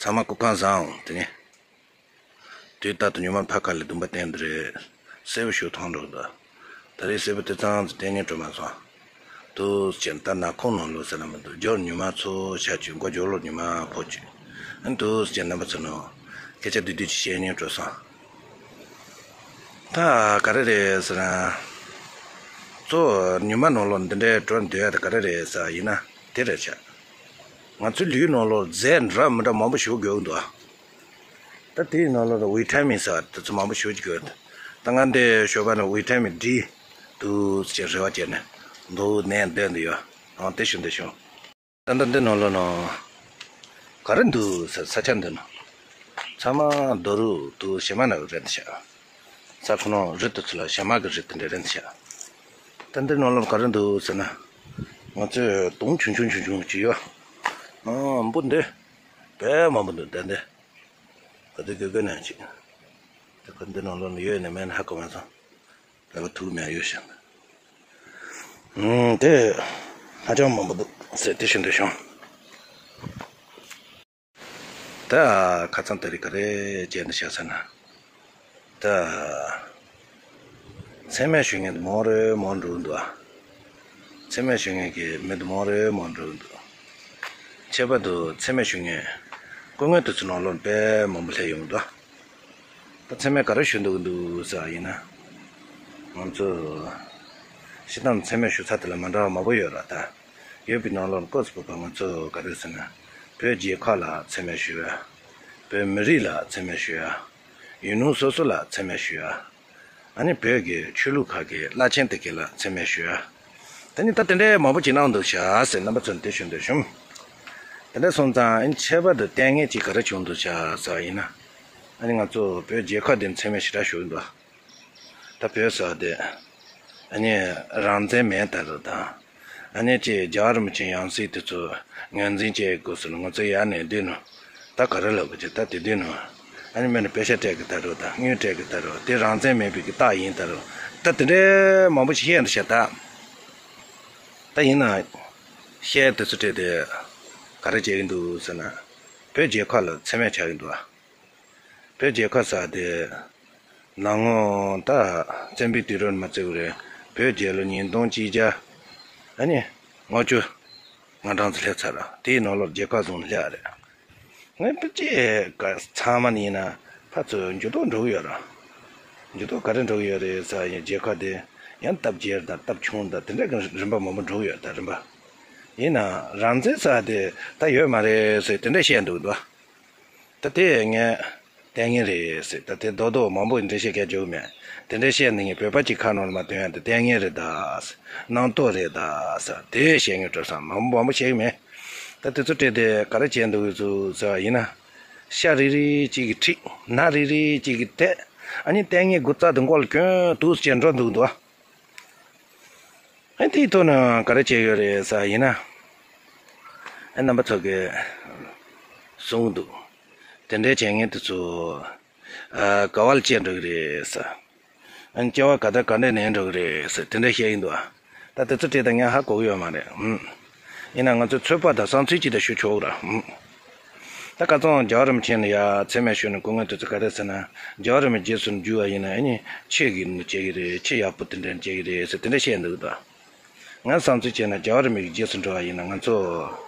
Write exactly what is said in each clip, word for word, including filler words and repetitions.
ཚང་མ་སྐུ་ཁམས་བཟང་། དེ་ནས་དུས་རྟག་ཏུ་ཉི་མ་ཕ་ཁ་ལས་སྡོམ་པ་བསྟན་དེ་རེད། སེར་པོ་ཞིག་མཐོང་འགྲོ་གི་འདུག་ད་རེས་སེར་པོ་དེ་ཙང་ཙི་བསྟན་ཉན་སྤྲོ་མ་སོང་། དུས་ཅན་ད་ནག་ཁུང་ནང་ལོགས་ཟེར་ན་མི་འདུག་སྦྱོར་ཉི་མ་ཚོ་ཤ་ཆུ་མགོ་སྦྱོར་ལོ་ཉི་མ་ཕོ་ཆུ། ཨ་ནི་དུས་ཅན་རྣམ་པ་ཚོ་ནང་སྐད་ཆ་བསྡུས་བསྡུས་ཅིག་བཤད་ཉན་སྤྲོ་སོང་། ད་ག་རེ་རེད་ཟེར་ན། གཙོ་ཉི་མ་ནང་ལོགས་འདི་འདྲའི་འགྲོ་འདོད་ཡ་ད་ག་རེ་རེད་ཟེར་ཡིན་ན་དེ་རེད་ཤག་ང་ཚོའི་ལུས་ནང་ལོགས་རྫས་འདྲ་མི་འདྲ་མང་པོ་ཞིག་དགོས་འདུག་ད་དེའི་ནང་ལོགས་ལ་ཝི་ཊ་མིན་ཟེར་དེ་ཚོ་མང་པོ་ཞིག་དགོས། ད་ང་འདི་ཞོགས་པ་ནས་ཝི་ཊ་མིན་ཌི་འདུག་ཅེས་རེ་བ་བྱས་ནས་འདུག་ནས་བསྡད་འདུག་ཡོད། ཨང་དེ་བྱུང་དེ་བྱུང་། ད་ལྟ་འདི་ནང་ལོགས་ན་ག་རེ་འདུག་ཟེར་ས་ཆ་འདི་ན་ཚང་མ་རྡོ་རུག་འདུག་བྱེ་མ་ནག་རེད་འདི་ཤག་ས་ཁོ་ན་རི་དེ་ཚོ་ལ་བྱེ་མ་གི་རི་དེ་འདྲ་རེད་འདི་ཤག་ད་འདི་ནང་ལོགས་ག་རེ་འདུག་ཟེར་ན། ང་ཚོས་དུང་ཆུང་ཆུང་ཆུང་ཆུང་ཅིག་ཡོད། ཨང་འབུ་འདི་བས་མང་པོ་འདུག་ད་འདི་ག་དུས་དགོས་དགོས་ན་ཅིག་ད་ག་འདི་ནང་ལོགས་ན་ཡོད་ནས་མེད་ན་ཧ་གོ་མ་སོང་། ལ་བ་ཐུག་མེད་ཡོད་ཤག་ཨང་དེ་ཧ་ཅང་མང་པོ་འདུག་ཟེར་དེ་བཞིན་དུ་བྱུང་། ད་ཁ་སང་དེ་རིང་ག་རེ་བྱས་འདི་ཤག་ཟེར་ན། ད་མཚན་སྨད་ཞུ་མཁན་དེ་མང་རུ་མང་འགྲོ་གི་འདུག་ཨ། མཚན་སྨད་ཞུ་མཁན་གྱི་མི་དེ་མང་རུ་མང་འགྲོ་གི་འདུག་ཁྱད་པར་དུ་མཚན་སྨད་ཞུ་མཁན་སྐུ་ངོ་དེ་ཚོ་ནང་ལོགས་དཔེ་མང་པོ་སླེབས་ཡོང་གི་འདུག་ད་མཚན་སྨད་ག་རེ་ཞུ་འདུག་གི་འདུག་ཟེར་བ་ཡིན་ན། ང་ཚོ་སྤྱིར་བཏང་མཚན་སྨད་ཞུ་ས་དེ་ལ་མ་འདྲ་བ་མང་པོ་ཡོད་ར། ད་ཡོད་པའི་ནང་ལོགས་སྐོར་ཚུད་པ་ང་ཚོ་ག་རེ་ཟེར་ན། བོད་རྒྱལ་ཁབ་ལ་མཚན་སྨད་ཞུ་ཡ། བོད་མི་རིགས་ལ་མཚན་སྨད་ཞུ་ཡ། ཡུལ་ལུང་སོ་སོ་ལ་མཚན་སྨད་ཞུ་ཡ། ཨ་ནི་བོད་ཀྱི་ཆོས་ལུགས་ཁག་གི་བླ་ཆེན་དེ་གའི་ལ་མཚན་སྨད་ཞུ་ཡ། དེ་ནི་ད་དེ་འདྲའི་མང་པོ་ཅིག་གནང་འདུག་ཤག་ཟེར་རྣམ་པ་ཚོར་དེ་ཞུ་འདོད་བྱུང་། དེ་འདྲ་སོང་ཙང་ཨ་ནི་ཁྱད་པར་དུ་ལྟས་ངན་ཅིག་ག་རེ་བྱུང་འདུག་ཤག་ཟེར་བ་ཡིན་ན། ཨ་ནི་ང་ཚོ་བོད་རྒྱལ་ཁབ་འདི་མཚན་སྨད་ཞེ་དྲག་ཞུ་གི་འདུག་ད་བོད་ཟེར་བ་དེ་ཨ་ནི་རང་བཙན་མེད་ལྟ་བུ་དང་། ཨ་ནི་ཅིག་རྒྱལ་བ་རིན་པོ་ཆེ་ཡང་སྲིད་དེ་ཚོ་ངོས་འཛིན་བྱེད་དགོས་ཟེར་ནས་ང་ཚོ་ཡར་ནས་འདི་ནས་ད་ག་རེ་ལབ་དགོས་ཀྱི། ད་དེ་དུས་ནས་ཨ་ནི་མི་ནས་པེ་ཤ་སྤྲད་གི་ད་རོ་དང་དངུལ་སྤྲད་གི་ད་རོ། དེ་རང་བཙན་མེད་པའི་གི་རྟགས་ཡིན་ད་རོ། ད་དེ་འདྲའི་མང་པོ་ཞིག་བཤད་འདུག་ཤག་ད་ད་ཡིན་ན་བཤད་དེ་ཚོ་སྤྲད་དེ་ག་རེ་བྱེད་ཀྱི་འདུག་ཟེར་ན། བོད་རྒྱལ་ཁབ་ལ་མཚན་སྨད་ཆགས་ཀྱི་འདུག་ཨ། བོད་རྒྱལ་ཁབ་ཟེར་དེ་ནང་ངོ་ད་བཙན་པོའི་དུས་རབས་མ་བརྩི་བ་རེད། བོད་རྒྱལ་ལོ་ཉིས་སྟོང་གཅིག་བརྒྱ་ཨ་ནི་ལྔ་བཅུ་ང་གྲངས་སུ་སླེབས་ཚར་ར། དེའི་ནང་ལོགས་རྒྱལ་ཁབ་བཟུང་ནས་སླེབས་རེད། ངས་ཕལ་ཆེར་ག་ཚང་མ་ནི་ཡིན་ན་ཕར་ཚུར་འགྱུར་ལྡོག་འགྲོ་གི་ཡོད་ར། འགྱུར་ལྡོག་ག་རེ་འགྲོ་གི་ཡོད་རེད་ཟེར་ཡིན་རྒྱལ་ཁབ་དེ་ཡང་སྟབས་རྒྱས་དང་སྟབས་ཆུང་དང་དེ་འདྲ་གི་རིམ་པ་མང་པོ་འགྲོ་གི་ཡོད་ད་རིམ་པ། ཡིན་ནའང་རང་བཙན་ཟེར་དེ་ད་ཡོད་མ་རེད་ཟེར་དེ་འདྲ་བཤད་འདུག་འདུག་ད་དེ་ངས་ལྟས་ངན་རེད་ཟེར། ད་དེ་རྡོག་རྡོག་མང་པོ་འགྲེལ་བཤད་བརྒྱབ་རྒྱུ་མེད། དེ་འདྲ་བཤད་ནས་ངས་བོད་པ་གཅིག་ཁ་ནང་ལ་མ་ཐོན་ཡ་དེ་ལྟས་ངན་རེད་ད་ཟེར། རྣམ་རྟོག་རེད་ད་ཟེར་དེ་བཤད་ངས་སྤྲོ་བསམ་མང་པོ་མང་པོ་བཤད་གི་མེད། ད་དེ་ཚོ་སྤྲད་དེ་ག་རེ་བྱས་འདུག་ཚུལ་ཟེར་བ་ཡིན་ན། ཤ་རིལ་རིལ་གཅིག་གིས་ཁྲིད། ནག་རིལ་རིལ་གཅིག་གིས་དེད། ཨ་ནི་ལྟས་ངན་དགུ་རྩ་དུ་མགོ་ལ་གྱོན་དུ་ཟེར་འགྲོ་འདུག་འདུག་ཨ་དེའི་ཐོག་ནས་ག་རེ་བྱས་ཡོད་རེད་ཟེར་ཡིན་ན། ཨ་རྣམ་པ་ཚོ་གིས་གསུངས་འདུག་དེ་འདྲའི་བྱས་ངན་དེ་ཚོ་ཨ་ག་བ་ལ་སྐྱེལ་འགྲོ་གི་རེད་ཟེར། ཨ་སྐྱེ་བ་ག་དང་ག་འདྲ་ནས་འགྲོ་གི་རེད་ཟེར་དེ་འདྲ་བཤད་ཡིན་འདུག་ཨ་ད་དེ་ཚོ་བྲིས་ད་ངས་ཧ་གོ་གི་ཡོད་མ་རེད། ཨུམ། ཡིན་ན་ང་ཚོས་ཚོད་དཔག་དང་བསམ་ཚུལ་ཅིག་ད་ཞུ་ཆོག་ར། ཨུམ། ད་ཁ་སང་རྒྱལ་བ་རིན་པོ་ཆེ་ནས་ཡ་མཚན་སྨད་ཞུས་ནས་སྐུ་ངལ་དེ་ཚོ་ག་རེ་ཟེར་ན། རྒྱལ་བ་རིན་པོ་ཆེ་རྗེས་སུ་འཇུག་པ་ཡིན་ན་ཨ་ནི་ཆོས་ཀྱི་ནི་བྱེད་ཀྱི་རེད། ཆོས་ཡག་པོ་དེ་འདྲ་བྱེད་ཀྱི་རེད་ཟེར་དེ་འདྲ་བཤད་འདུག་ད། ང་བསམ་ཚུལ་བྱས་ན་རྒྱལ་བ་རིན་པོ་ཆེའི་རྗེས་སུ་འགྲོ་བ་ཡིན་ན་ང་ཚོ་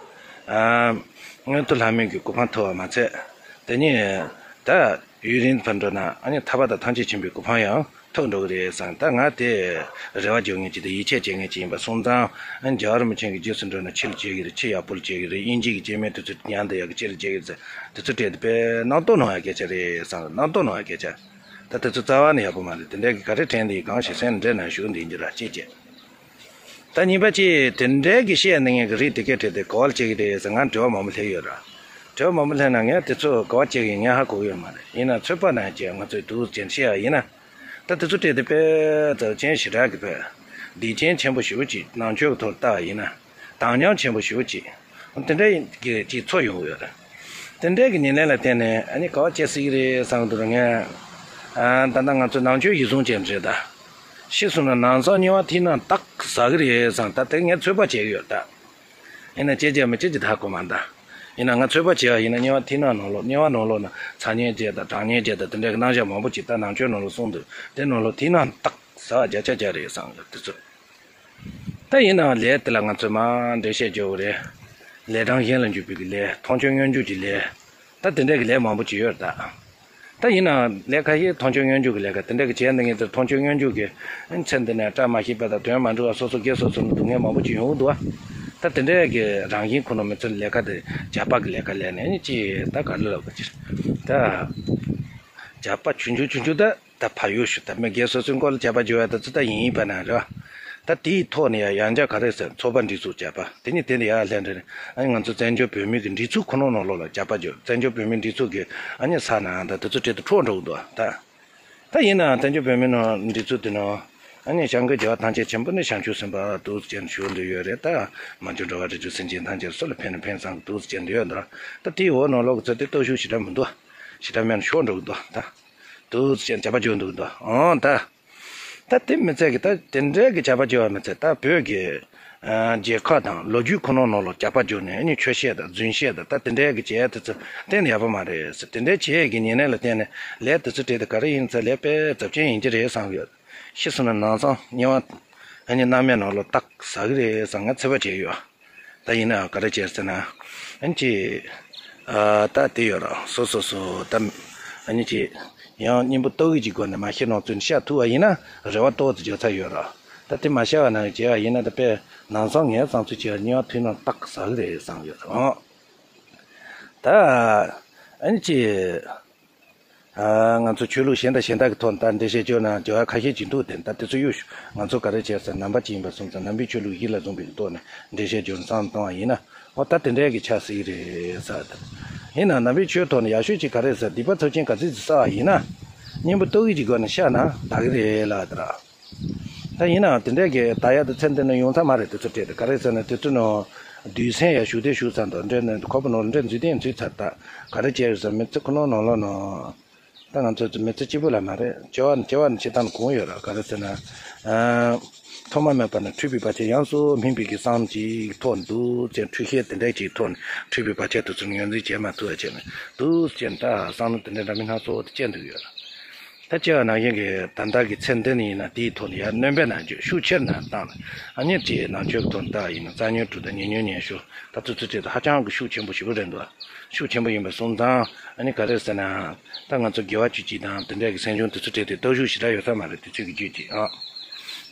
ཨ་མངོན་མཐོ་ལྷ་མོའི་གི་གོ་འཕང་ཐོབ་པ་མ་ཚད་དེ་ནས་ད་ཡུན་རིང་བར་འགྲོ་ན་ཨ་ནི་ཐར་པ་དང་ཐམས་ཅད་མཁྱེན་པའི་གོ་འཕང་ཡང་ཐོབ་འགྲོ་གི་རེད་བསམ། ད་ང་དེ་རེ་བ་རྒྱག་མཁན་ཅིག་དང་ཡིད་ཆེས་བྱེད་མཁན་ཅིག་ཡིན་པ་སོང་ཙང་། ཨ་ནི་རྒྱལ་བ་རིན་པོ་ཆེ་གི་རྗེས་སུ་འགྲོ་ན་ཆོས་ལ་བྱེད་ཀྱི་རེད། ཆོས་ཡག་པོ་ལ་བྱེད་ཀྱི་རེད། དབྱིན་ཇི་གི་སྐྱེ་དམན་དེ་ཚོ་མཉམ་དུ་ཡག་གི་ཆོས་ལ་བྱེད་ཀྱི་རེད་ཟེར། དེ་ཚོ་སྤྲད་དེ་དཔེ་རྣམ་རྟོག་སྣང་ཡག་སྐད་ཆ་རེད་བསམ། རྣམ་རྟོག་སྣང་ཡག་སྐད་ཆ། ད་དེ་ཚོ་རྩ་བ་ནས་ཡག་པོ་མ་རེད། དེ་འདྲ་གི་ག་རེ་དྲན་འདི་གང་ཞིག་སེམས་འདྲེ་ན་ཞུགས་འདི་འགྱུར་ར་ཅེས་བྱས། ད་གཉིས་པ་ཅིག་དེ་འདྲའི་གི་བཤད་ནི་ངས་གི་རིགས་དེ་སྐད་བྲིས་ཏེ་ག་བ་ལ་བྱེད་ཀྱི་རེད་ཟེར་ང་དྲི་བ་མང་པོ་སླེབས་ཡོད་ར། དྲི་བ་མང་པོ་སླེབས་ན་ངས་དེ་ཚོ་ག་བ་བྱེད་ཀྱི་ངས་ཧ་གོ་གི་ཡོད་མ་རེད། ཡིན་ན་ཚོད་དཔག་ནང་བྱས་ང་ཚོས་འདུག་ཅན་བཤད་ཡ་ཡིན་ན། ད་དེ་ཚོ་བྲིས་ཏེ་དཔེ་རྩ་ཆེན་ཞེ་དྲག་གི་བོད་སྡིག་ཅན་ཆེན་པོ་ཞེ་པོ་ཅིག་ནང་ཆོས་ཀྱི་ཐོག་ལྟ་བ་ཡིན་ན་དམ་ཉམས་ཆེན་པོ་ཞེ་པོ་ཅིག་དེ་འདྲ་གི་ཅིག་ཚོར་ཡོང་གི་ཡོད་རེད། དེ་འདྲའི་གི་ཉེར་ལེན་ལ་བརྟེན་ནས་ཨ་ནི་ག་བ་བྱེད་སྲིད་ཀྱི་རེད་བསམ་གི་འདུག་ར། ངས་ཨ་ད་ལྟ་ང་ཚོ་ནང་ཆོས་གཞི་བཟུང་བྱས་ནས་རེད་ད། ཤི་སོང་ན་ནང་གསང་དམྱལ་བ་མཐིང་ནག་རྟགས་ཟ་གི་རེད་བསམ། ད་དེ་ངས་ཚོད་དཔག་བྱེད་ཀྱི་ཡོད་ད། ཡིན་ན་ཅི་བྱེད་མི་བྱེད་ཀྱི་ད་གོ་མ་ད། ཡིན་ན་ང་ཚོད་དཔག་བྱས་པ་ཡིན་ན་དམྱལ་བ་མཐིང་ནག་ནང་ལོགས། དམྱལ་བ་ནང་ལོགས་ན་ཚ་དམྱལ་ཅན་དང་གྲང་དམྱལ་ཅན་དང་དེ་འདྲའི་གི་རྣམ་གཞག་མང་པོ་ཅིག་ད་ནང་ཆོས་ནང་ལ་གསུངས་འདུག་དེ་ནང་ལོགས་མཐིང་ནག་ཏག་ཟ་བ་བརྒྱ་ཆ་བརྒྱ་རེད་བསམ་གི་དེ་ཚོ། ད་ཡིན་ནའང་ལས་དེ་ལ་ང་ཚོས་མར་འགྲེལ་བཤད་རྒྱག་དགོས་རེད། ལས་རང་བཞིན་ལ་འཇུག་པའི་གི་ལས། མཐོང་ཆོས་མངོན་གྱུར་གྱི་ལས། ད་དེ་འདྲའི་གི་ལས་མང་པོ་ཅིག་ཡོད་རེད་ད། ད་ཡིན་ནའང་ལས་ཁ་ཤས་མཐོང་ཆོས་མངོན་གྱུར་གྱི་ལས་ཀ་དེ་འདྲ་གི་བྱས་འདི་ངེས་ཚེ་མཐོང་ཆོས་མངོན་གྱུར་གྱི་ཚེ་འདི་ནས་བཀྲ་མ་ཤིས་པ་དང་དོན་མ་འགྲུབ་པ་སོ་སོ་སྒེར་སོ་སོ་ནས་སྡུག་བསྔལ་མང་པོ་ཅིག་ཡོང་གི་འདུག་བ། ད་དེ་འདྲའི་གི་རང་བཞིན་ཁོ་ན་མི་ཚེ་ལས་ཀ་དེ་བྱ་བ་གི་ལས་ཀ་ལས་ནས་ནི་ཅི་ད་ག་ལ་ལབ་པ་ཅིར་ད། བྱ་བ་ཆུང་ཆུང་ཆུང་ཆུང་ད་ད་ཕ་ཡུལ་ཞུ་ད་མི་སྒེར་སོ་སོའི་སྐོར་ལ་བྱ་བ་བྱེད་པ་ད་ཚོ་ད་ཡིན་ཡིན་པ་ན་རེད་བ། ད་དེའི་ཐོག་ནས་ཡང་ཡང་བསྐྱར་ག་རེ་ཟེར་ཚོགས་པ་སྒྲིག་འཛུགས་བྱས་པ་དེ་ནི་དེ་ནི་ཡར་ལྷན་འདྲེ་ཨ་ནི་ང་ཚོ་བཙན་བྱོལ་བོད་མི་གི་སྒྲིག་འཛུགས་ཁོ་ན་ནང་ལོགས་ལ་བྱ་བ་བྱེད་བཙན་བྱོལ་བོད་མི་སྒྲིག་འཛུགས་ཀྱི་ཨ་ནི་ས་ནང་ད་དེ་ཚོ་གྲལ་དུ་འཕྲོག་འགྲོ་གི་འདུག་ད། ད་ཡིན་ནའང་བཙན་བྱོལ་བོད་མི་ནང་སྒྲིག་འཛུགས་དེ་ནང་ཨ་ནི་བྱམས་མགོན་རྒྱལ་བ་ཐམས་ཅད་མཁྱེན་པ་ནི་བྱང་ཆུབ་སེམས་དཔའ་འདུག་ཅེས་ཞུ་འདོད་ཡོད་རེད་ད། མ་བྱོན་འགྲོ་བ་རིགས་དྲུག་སེམས་ཅན་ཐམས་ཅད་སུ་ལ་ཕན་ན་ཕན་བསམ་གི་འདུག་ཅེས་འདོད་ཡོད་འདུག་ད་དེའི་འོག་ནང་ལོགས་ཀྱི་ཚོ་དེ་སྟོབས་ཤུགས་ཞེ་དྲག་མི་འདུག་ཞེ་དྲག་མེད་ན་ཤོར་འགྲོ་གི་འདུག་ད། འདུག་ཅེས་བྱ་བ་བྱོན་འདུག་འདུག་ཨང་ད། ད་དེ་མི་ཚད་ཀྱི་ད་དེ་འདྲའི་གི་བྱ་བ་བྱེད་པ་མི་ཚད་ད་བོད་ཀྱི་ཨ་རྒྱལ་ཁབ་དང་ལོ་རྒྱུས་ཁོ་ན་ནང་ལོགས་བྱ་བ་བྱོས་ནས་ཨ་ནི་ཆོས་བཤད་དང་རྫུན་བཤད་དང་ད་དེ་འདྲའི་གི་བྱས་དེ་ཚོ་གཏན་ནས་ཡག་པོ་མ་རེད་ཟེར། དེ་འདྲའི་བྱས་ཀྱི་ཉེ་གནས་ལ་བརྟེན་ནས་ལས་དེ་ཚོ་བྲིས་ཏེ་ག་རེ་ཡིན་ཚེ་ལས་དཔེ་ཚབས་ཆེན་ཡིན་གྱི་རེད་བསམ་ཡོད། ཤི་སོང་ན་ནང་སང་དམྱལ་བ་ཨ་ནི་མནར་མེད་ནང་ལོགས་ཏག་ཟ་གི་རེད་བསམ་ངས་ཚོད་དཔག་བྱས་ཡོད། ད་ཡིན་ནའང་ག་རེ་བྱས་ཟེར་ན། ཨ་ནི་ཅི། ཨ་ད་དེ་ཡོད་ར་སོ་སོ་སོ་ད། ཨ་ནི་ཅི། ཡང་སྙིང་པོ་ཏོག་གི་ཅིག་སྒོ་ནས་མ་ཤི་ནང་ཚུན་ཤ་ཐུག་པ་ཡིན་ན་རེ་བ་ཏོག་ཙམ་འཇོག་ཚར་ཡོད་ར། ད་དེ་མ་ཤ་བ་ནང་བྱས་པ་ཡིན་ན་ད་དཔེ་ནང་སང་ངའི་བསམ་ཚུལ་བྱས་པ་དམྱལ་བ་ཐུག་ན་ཏག་ཟ་གི་རེད་བསམ་ཡོད་ར། ད། ཨ་ནི་ཅི། ཨ་ང་ཚོ་ཆོས་ལུགས་གཞན་དང་གཞན་དག་གི་ཐོག་ནས་ད་འགྲེལ་བཤད་བརྗོད་ན་བརྗོད་ཡ་ཁ་ཤས་ཅིག་འདུག་དེ་ད་དེ་ཚོ་གཡུག་ཞུ། ང་ཚོ་ག་རེ་བྱས་ཟེར་ནང་པ་ཅིག་ཡིན་པ་སོང་ཙང་ནང་པའི་ཆོས་ལུགས་གཞི་ལ་བཟུང་བའི་ཐོག་ནས་འགྲེལ་བཤད་བརྗོད་ན་བསམ་བཏང་བ་ཡིན་ན་འོ་ད་དེ་འདྲའི་གི་ཆགས་སྲིད་རེད་ཟེར་ད། ཡིན་ན་ནང་པའི་ཆོས་ཐོག་ནས་ཡག་ཤོས་ཅིག་ག་རེ་ཟེར་སྡིག་པ་ཚབས་ཆེན་ག་ཚོད་ཅིག་བསགས་པ་ཡིན་ན་སྙིང་པོ་ཏོག་གི་ཅིག་སྒོ་ནས་བཤད་ན་དག་གི་རེད་ལབ་ད་ར། ད་ཡིན་ནའང་དེ་འདྲའི་གི་ད་ཡག་དེ་ཚེ་འདི་ནས་ཡོང་ས་མ་རེད་དེ་ཚོ་སྤྲད་དེ་ག་རེ་ཟེར་ན་དེ་ཚོ་ནང་དུས་མཚན་ཡག་ཞུགས་དེ་ཞུགས་ཚར་འདུག་འདྲེ་ནས་ཁོ་པ་ནང་འདྲེ་འཛུལ་དེ་འཛུལ་ཚར་ད་ག་རེ་བྱས་ཡོད་ཟེར་མི་ཚེ་ཁོ་ནང་ནང་ལོགས་ནང་ད་ང་ཚོ་ཚོ་མི་ཚེ་གཅིག་པུ་ལ་མ་རེད་སྐྱེ་བ་ནས་སྐྱེ་བ་ནས་སྐྱེ་སྟངས་གང་ཡོད་ར་ག་རེ་ཟེར་ན། ཨ། ཐོག་མ་མེད་པ་ནས་འཁྲུལ་པའི་བར་ཆད་ཡོངས་སུ་སྨིན་པའི་གི་བསམ་གྱིས་ཐོག་འདུག་ཅེས་འཁྲུལ་ཤེས་དེ་འདྲ་ཅིག་ཐོག་ནས་འཁྲུལ་པའི་བར་ཆད་དེ་ཚོ་ངོས་འཛིན་བྱེད་མ་ཐུབ་པ་བྱས་ནས་འདུག་ཅེས་ད་བསམ་བློ་དེ་འདྲ་འདྲ་མིན་སྣ་ཚོགས་དེ་སྐྱེ་འདུག་ཡོད་ར། ད་སྐྱེ་བ་ནང་བཞིན་གྱི་ད་ལྟ་གི་ཚེ་འདི་ནི་ཡིན་ན་དེའི་ཐོག་ནས་ཡར་སྣོན་པ་ནང་བརྗོད་ཤུགས་ཆེར་ནང་བཏང་ནས་ཨ་ནི་དེའི་ནང་ཆོས་ཀྱི་ཐོག་ནས་ད་ཡིན་ན་རྩ་ཉོན་དྲུག་དང་ཉེ་ཉོན་ཉེ་ཤོས་ད་ཚོ་ཚོ་ཚོ་ད་ཧ་ཅང་གི་ཤུགས་ཆེན་པོ་ཞེ་པོ་རེད་འདུག་ཤུགས་ཆེན་པོ་ཡིན་པ་སོང་ཙང་ཨ་ནི་ག་རེ་ཟེར་ན་ད་ང་ཚོ་དགེ་བ་བཅུ་གཅིག་དང་དེ་འདྲ་གི་སེམས་བྱུང་དེ་ཚོ་བྲལ་ཏེ་སྟོབས་ཤུགས་ཞེ་དྲག་ཡོད་ས་མ་རེད་དེ་ཚོ་གི་རྒྱུད་ཀྱིས་ཨ།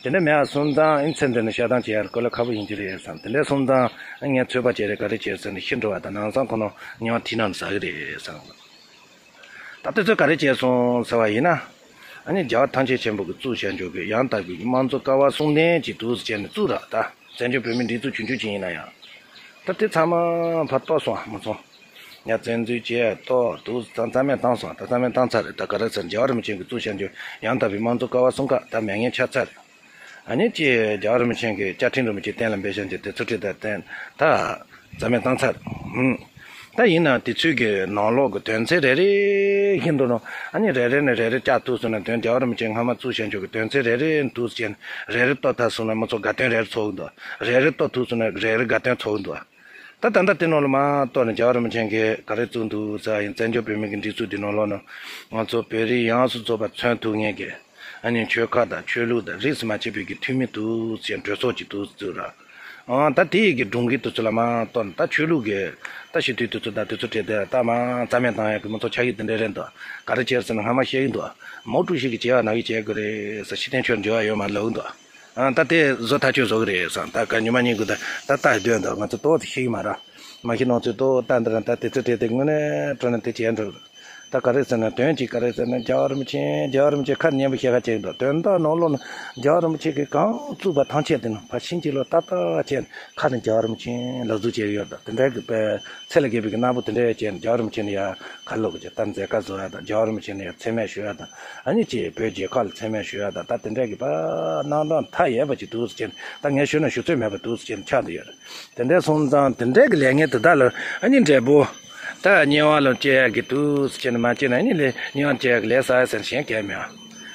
དེ་འདྲ་མེད་པ་སོང་ཙང་ཨ་ནི་ཚེ་འདི་ནས་བཤད་སྟངས་བྱེད་ཡ་དཀའ་ལས་ཁག་པོ་ཡིན་གྱི་རེད་བསམ་དེ་འདྲ་སོང་ཙང་ཨ་ངས་ཚོད་དཔག་བྱས་རེད་ག་རེ་བྱས་ཟེར་ན་ཤི་འགྲོ་བ་དང་ནང་སང་ཁོ་ན་དམྱལ་བ་མཐིང་ནག་ནས་ཟ་གི་རེད་བསམ། ད་དེ་ཚོ་ག་རེ་བྱས་སོང་ཟེར་བ་ཡིན་ན། ཨ་ནི་རྒྱལ་བ་ཐམས་ཅད་མཁྱེན་པ་གིས་བཙུགས་བྱས་འཇོག་གི་ཡང་དག་པའི་དམངས་གཙོ་ཀ་བ་གསུམ་ལྡན་གྱི་འདུག་སེ་བྱས་ནས་བཙུགས་ར་ད་བཙན་བྱོལ་བོད་མིའི་སྒྲིག་འཛུགས་ཆུང་ཆུང་ཅིག་ཡིན་ན་ཡང་། ད་དེ་ཚང་མ་ཕར་གཏོར་སོང་མ་སོང་། ཡ་བཙན་འཛུལ་བྱས་གཏོར་འདུག་སེ་རྩ་མེད་བཏང་སོང་ད་རྩ་མེད་བཏང་ཚར་རེད་ད་ག་རེ་ཟེར་རྒྱལ་བ་རིན་པོ་ཆེ་གིས་བཙུགས་བྱས་འཇོག་ཡང་དག་པའི་དམངས་གཙོ་ཀ་བ་གསུམ་ཀ་ད་མེད་མཁན་ཆགས་ཚར་རེད། ཨ་ནི་ཅེས་རྒྱལ་བ་རིན་པོ་ཆེ་གིས་བཅའ་ཁྲིམས་རིན་པོ་ཆེ་གཏན་ལ་འབེབས་བྱས་ཀྱི་དེ་ཚོ་ཁྲིད་དང་བསྟན་ད་རྩ་མེད་བཏང་ཚར། ཧུམ། ད་ཡིན་ན་དེ་ཚོའི་གི་ནང་ལོགས་ཀྱི་དོན་ཚན་རེ་རེ་བཞིན་དུ་ནང་ཨ་ནི་རེ་རེ་ནས་རེ་རེ་བཅག་ཐུབ་སོང་ན་དོན་རྒྱལ་བ་རིན་པོ་ཆེ་སྔ་མ་བཙུགས་བྱས་འཇོག་གི་དོན་ཚན་རེ་རེ་འདུག་ཅེས་རེ་རེ་གཏོར་ཐལ་སོང་ན་མི་ཚོ་དགའ་སྟོན་རེ་རེ་ཚོགས་འདུག་རེ་རེ་གཏོར་ཐུབ་སོང་ན་རེ་རེ་དགའ་སྟོན་ཚོགས་འདུག་ད་ད་ལྟ་དེ་ནང་ལ་མ་གཏོར་ནས་རྒྱལ་བ་རིན་པོ་ཆེ་གིས་ག་རེ་བཙུགས་འདུག་ཟེར་ཡིན་བཙན་བྱོལ་བོད་མི་གི་སྒྲིག་འཛུགས་འདི་ནང་ལོགས་ནང་ང་ཚོ་བོད་རིགས་ཡོངས་སུ་རྫོགས་པ་མཚོན་ཐུབ་མཁན་གྱི་ཨ་ནི་ཆོལ་ཁ་དང་ཆོས་ལུགས་དང་རིས་སུ་མ་ཆད་པའི་གི་འཐུས་མི་འདུག་ཅེས་གྲོས་ཚོགས་ཅིག་འདུག་ཟེར་ར། ཨང་ད་དེ་ཡི་གི་སྒྲུང་གི་དུས་ཚོད་ལ་མ་གཏོར་ནས་ད་ཆོས་ལུགས་ཀྱི་ད་ཤི་དུས་དུས་ཚོད་ད་དུས་ཚོད་བྲལ་ཏེ་ད་མ་རྩ་མེད་བཏང་ཡག་གི་མི་ཚོགས་ཆགས་ཀྱི་དེ་འདྲ་རེད་འདུག་ག་རེ་བྱས་ཟེར་ན་སྔ་མ་བཤད་ཀྱི་འདུག་མའོ་ཀྲུའུ་ཞི་གིས་བྱས་པ་ནང་བཞིན་བྱེད་དགོས་རེད་ཟེར་ཕྱི་བསྟན་ཆོས་འབྲེལ་བ་ཡོད་མ་ལབ་ཀྱི་འདུག་ཨང་ད་དེ་བཟོ་ཐག་ཆོད་བཟོ་གི་རེད་བསམ། ད་ག་ཉི་མ་གཉིས་གི་ད་ད་ལྟ་སྡོད་འདུག་ང་ཚོ་ཏོག་ཙམ་ཤེས་ཀྱི་མ་རེད། མ་གཞི་ནང་ཚུད་ཏོག་ལྟ་འདི་རང་ད་དེ་ཚོ་དེ་དེ་དངོས་གནས་དྲང་གནས་དེ་བྱས་འགྲོ། ད་ག་རེ་ཟེར་ན་དོན་གཅིག་ག་རེ་ཟེར་ན་རྒྱལ་བ་རིན་པོ་ཆེ་རྒྱལ་བ་རིན་པོ་ཆེ་ཁ་ནས་སྙན་པོ་བཤད་ཁ་བྱེད་ཀྱི་འདུག་དོན་དག་ནང་ལོགས་ན་རྒྱལ་བ་རིན་པོ་ཆེ་གིས་གང་བཙུགས་པ་ཐམས་ཅད་དེ་ནི་ཕར་ཕྱིན་ཅི་ལོག་ཏག་ཏག་བྱས་ནས་ཁ་ནས་རྒྱལ་བ་རིན་པོ་ཆེ་ལབ་བཟོ་བྱས་ཡོད་འདུག་དེ་འདྲའི་གི་དཔེ་ཚད་ལས་བརྒལ་བའི་གི་སྣང་བ་དེ་འདྲ་བྱས་ནས་རྒྱལ་བ་རིན་པོ་ཆེ་ནི་ཡ་ག་ལོག་གི་ད་མཛད་ཁ་བཟོ་ཡ་དང་རྒྱལ་བ་རིན་པོ་ཆེ་ནི་ཡ་མཚན་སྨད་ཞུ་ཡ་དང་ཨ་ནི་ཅེས་བོད་རྒྱལ་ཁབ་ལ་མཚན་སྨད་ཞུ་ཡ་དང་ད་དེ་འདྲའི་གི་དཔེ་རྣམ་གྲངས་མཐའ་ཡས་པ་ཅིག་འདུག་ཟེར་ནས་ད་ངས་ཞུ་ན་ཞུ་ཚོད་མེད་པ་འདུག་ཟེར་ནས་ཆགས་བསྡད་ཡོད་རེད། དེ་འདྲའི་སོང་ཙང་དེ་འདྲའི་གི་ལས་ངན་དེ་དག་ལ་ཨ་ནི་འབྲས་བུ། ད་དམྱལ་བ་ལ་སྐྱེ་ཡག་གི་དུས་སུ་སྐྱེ་ན་མ་སྐྱེ་ན་ཨ་ནི་ལས་དམྱལ་བ་སྐྱེ་ཡག་གི་ལས་བསགས་ཡ་ཟེར་ན་གཞན་གང་ཡང་མེད།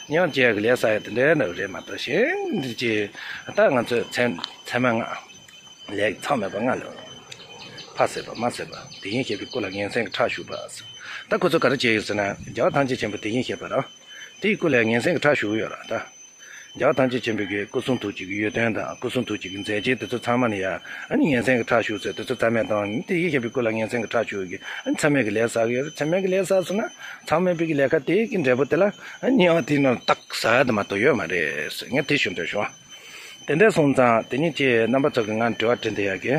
དམྱལ་བ་སྐྱེ་ཡག་གི་ལས་བསགས་ཡ་དེ་འདྲའི་ནང་རེད་མ་གཏོགས་གཞན་འདི་ཅི། ད་ང་ཚོས་མཚན་མཚན་མ་ལྔ། ལས་ཀྱི་མཚམས་མེད་པ་ལྔ་ལ། ཕ་བསད་པ་མ་བསད་པ་དེ་བཞིན་གཤེགས་པའི་སྐུ་ལ་ངན་སེམས་ཀྱི་ཁྲག་ཞུགས་པ། ད་ཁོ་ཚོ་ག་རེ་བྱས་ཡོད་ཟེར་ན་རྒྱལ་བ་ཐམས་ཅད་མཁྱེན་པ་དེ་བཞིན་གཤེགས་པ་རང་དེའི་སྐུ་ལ་ངན་སེམས་ཀྱི་ཁྲག་ཞུགས་ཡོད་ར་ད། རྒྱལ་བ་ཐམས་ཅད་མཁྱེན་པའི་གི་སྐུ་གསུང་ཐུགས་ཀྱི་གི་ཡོན་ཏན་དང་སྐུ་གསུང་ཐུགས་ཀྱི་གི་མཛད་རྗེས་དེ་ཚོ་ཚང་མ་ནི་ཡ་ཨ་ནི་ངན་སེམས་ཀྱི་ཁྲག་ཞུགས་ཟེར་དེ་ཚོ་རྩ་མེད་བཏང་ནི་དེ་བཞིན་གཤེགས་པའི་སྐུ་ལ་ངན་སེམས་ཀྱི་ཁྲག་ཞུགས་ཀྱི་ཨ་ནི་མཚམས་མེད་ཀྱི་ལས་བསགས་ཡོད་རེད། མཚམས་མེད་ཀྱི་ལས་བསགས་སོང་ན་མཚམས་མེད་པའི་གི་ལས་ཀ་དེ་གི་འབྲས་བུ་དེ་ལ་ཨ་ནི་དམྱལ་བ་དེའི་ནང་ལ་རྟག་ཟ་ཡ་དེ་མ་གཏོགས་ཡོད་མ་རེད་ཟེར་ངས་དེ་ཞུ་འདོད་བྱུང་། དེ་འདྲ་སོང་ཙང་དེ་ཉིད་ཀྱི་རྣམ་པ་ཚོ་གི་ང་དྲི་བ་དྲི་འདི་ཡ་གི་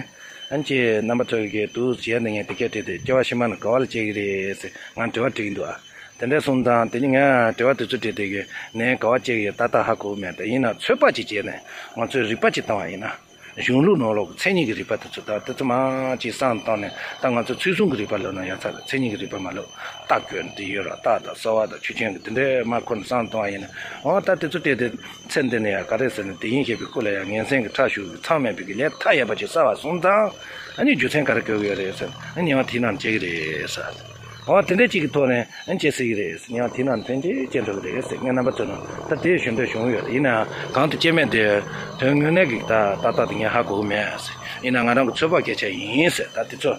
ཨ་ནི་ཀྱི་རྣམ་པ་ཚོ་གི་དུ་བྱས་ནས་ངས་དེ་སྐད་དྲིས་ཏེ་སྐྱེ་བ་ཕྱི་མ་ནི་ག་བ་ལ་སྐྱེ་གི་རེད་ཟེར་ང་དྲི་བ་དྲི་གི་འདུག་ཨ། དེ་འདྲ་སོང་ཙང་དེ་ཉིད་ངས་དྲི་བ་དེ་ཚོ་དྲིས་ཏེ་གི་ནས་ག་བ་སྐྱེ་གི་ཡོད་ཏག་ཏག་ཧ་གོ་གི་མེད་དེ་ཡིན་ན་ཚོད་དཔག་ཅིག་བྱས་ནས་ང་ཚོས་རིག་པ་ཅིག་བཏང་བ་ཡིན་ན། གཞུང་ལུགས་ནང་ལོགས་ཀྱི་མཚན་ཉིད་ཀྱི་རིག་པ་དེ་ཚོ་དང་དེ་ཚོ་མང་ཅིག་བསམ་བཏང་ནས་ད་ང་ཚོ་ཚུལ་གསུམ་གྱི་རིག་པ་ལབ་ན་ཡ་ཚ་རེད། མཚན་ཉིད་ཀྱི་རིག་པ་མ་ལབ་རྟགས་སྐྱོན་དེ་ཡོད་ར་རྟགས་དང་གསལ་བ་དང་ཆོས་ཅན་གྱི་དེ་འདྲའི་མ་ཁོ་ན་བསམ་བཏང་བ་ཡིན་ན་འོ་ད་དེ་ཚོ་བལྟས་ཏེ་ཚེ་འདི་ནས་ཡང་ག་རེ་ཟེར་ན་དེ་བཞིན་གཤེགས་པའི་སྐུ་ལ་ཡང་ངན་སེམས་ཀྱི་ཁྲག་ཞུགས་ཀྱི་མཚམས་མེད་པའི་གི་ལས་མཐའ་ཡས་པ་ཅིག་བསགས་པ་སོང་ཙང་ཨ་ནི་རྒྱུ་མཚན་ག་རེ་གོ་གི་ཡོད་རེད་ཟེར་ཨ་ནི་ཡང་དེའི་ནང་བྱེད་ཀྱི་རེད་ཟེར། འོ་དེ་འདྲ་ཅིག་གི་ཐོག་ནས་ཨ་ནི་བྱེད་སྲིད་ཀྱི་རེད་ཟེར་ཡང་དེའི་ནང་ཕན་ཆེ་ཆེ་འགྲོ་གི་རེད་ཟེར་ངས་རྣམ་པ་ཚོ་ནང་ད་དེ་ཞུ་འདོད་བྱུང་ཡོད་རེད། ཡིན་ནའང་གང་དུ་སྐྱེ་མེད་དེ་དོན་དངོས་གནས་ཀྱི་ད་ཏག་ཏག་དེ་ངས་ཧ་གོ་གི་མེད་ཟེར། ཡིན་ན་ང་རང་གི་ཚོད་དཔག་སྐད་ཆ་ཡིན་ཟེར། ད་དེ་ཚོ་